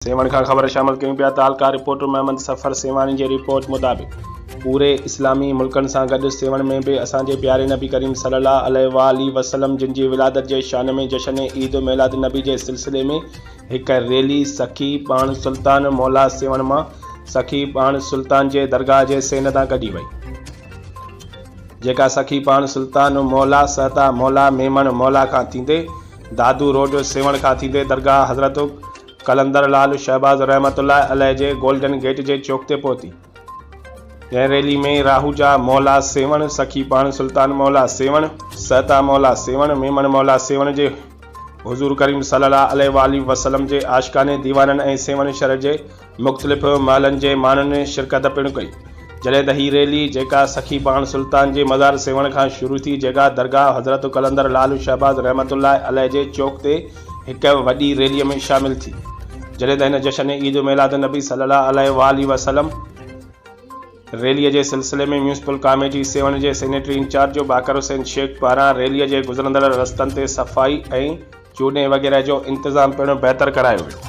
سيوهڻ کان خبر شامل ڪيون پيا تعلقه رپورٽر محمد صفر سيوهاڻي جي رپورٽ مطابق پوري اسلامي ملڪن سان گڏ سيوهڻ ۾ به اسان جي پياري نبي ڪريم صلي الله عليه واٰله وسلم جن جي ولادت جي شان ۾ جشن عيد ميلاد النبي جي سلسلي ۾ هڪ ريلي سخي پاڻ سلطان مولا سيوهڻ مان سخي پاڻ سلطان جي درگاهه جي سين تان ڪڍي وئي. جيڪا سخي پاڻ سلطان مولا سهتا مولا ميمڻ مولا کان ٿيندي دادو روڊ سيوهڻ کان ٿيندي درگاهه حضرت قلندر لعل شهباز رحمة الله عليه جي گولڊن گيٽ جي چوڪ تي پهتي. جنهن ريلي ۾ راهوجا مولا سيوهڻ، سخي پاڻ سلطان مولا سيوهڻ، سهتا مولا سيوهڻ، ميمڻ مولا سيوهڻ جي حضور ڪريم صلي الله عليه واٰله وسلم جي عاشقان ديوانن ۽ سيوهڻ شھر جي مختلف محلن جي ماڻهن شرڪت پڻ ڪئي. جڏهن ته هي ريلي جيڪا سخي پاڻ سلطان جي مزار سيوهڻ کان شروع ٿي جيڪا درگاهه حضرت قلندر لعل شهباز رحمة الله عليه جي چوڪ تي هڪ وڏي ريلي ۾ شامل ٿي. جڏهن ته هن جشن عيد ميلاد النبي صلي الله عليه واٰله وسلم ريلي جي سلسلي ۾ ميونسپل ڪاميٽي سيوهڻ جي سينيٽري انچارج باقر حسين شيخ پاران ريلي جي گذرندڙ رستن تي صفائي ۽ چوني وغيره جو انتظام پڻ بهتر ڪرايو ويو.